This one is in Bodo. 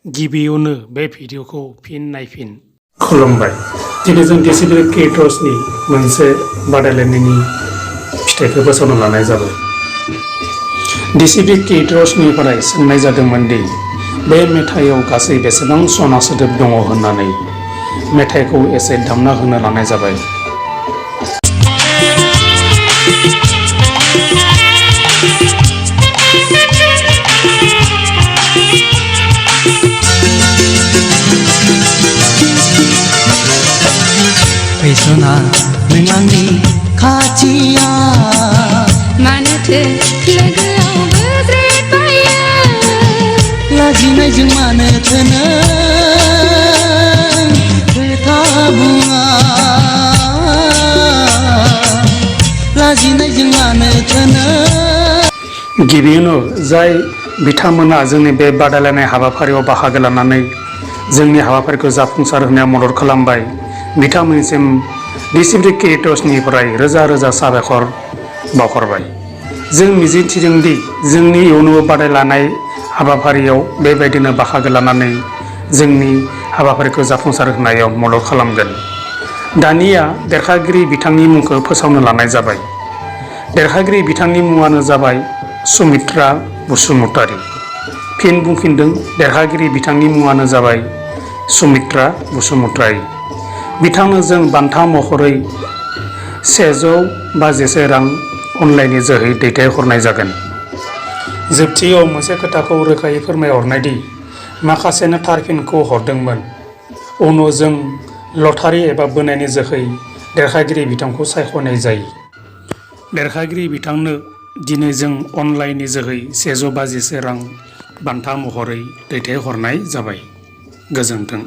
गिबियावनो बे भिडिअखौ फिन नायफिन। खुलुमबाय। दिनै जों डिसिप्लिन क्रिएटर्सनि मोनसे बादायलायनायनि फिथाइखौ फोसावनो लानाय जाबाय। डिसिप्लिन क्रिएटर्सनिफ्राय सोंनाय जादोंमोन दि बे मेथाइआव गासै बेसेबां सना सोदोब दङ होननानै मेथाइखौ एसे दामना होनो लानाय जाबाय। फैसना नों आंनि खाथिया मानोथो लोगोआव बोज्रेदबायो लाजिनायजों मानोथो नों खोथा बुङा लाजिनायजों मानोथो नों। गिबियावनो जाय बिथांमोना जोंनि बे बादायलायनाय हाबाफारियाव बाहागो लानानै जोंनि हाबाफारिखौ जाफुंसार होनायाव मदद खालामबाय, बिथांमोननिसिम डिसिप्लिन क्रिएटर्सनिफ्राय रोजा रोजा साबायखर बावहरबाय। जों मिजिंथिदों दि जोंनि इयुनाव बादायलायनाय हाबाफारियाव बेबायदिनो बाहागो लानानै जोंनि हाबाफारिखौ जाफुंसार होनायाव मदद खालामगोन। दानिया देरहागिरि बिथांनि मुंखौ फोसावनो लानाय जाबाय। देरहागिरि बिथांनि मुङानो जाबाय सुमित्रा बसुमतारी। फिन बुंफिनदों, देरहागिरि बिथांनि मुङानो जाबाय सुमित्रा बसुमतारी। बिथांनो जों बान्था महरै 150 रां अनलाइननि जोहै दैथायहरनाय जागोन। जोबथियाव मोनसे खोथाखौ रोखायै फोरमायहरनाय दि माखासेनो थार फिनखौ हरदोंमोन। उनाव जों लटारि एबा बोनायनि जोहै देरहागिरि बिथांखौ सायख'नाय जायो। देरहागिरि बिथांनो दिनै जों अनलाइननि जोहै 150 रां बान्था महरै दैथायहरनाय जाबाय। गोजोन्थों।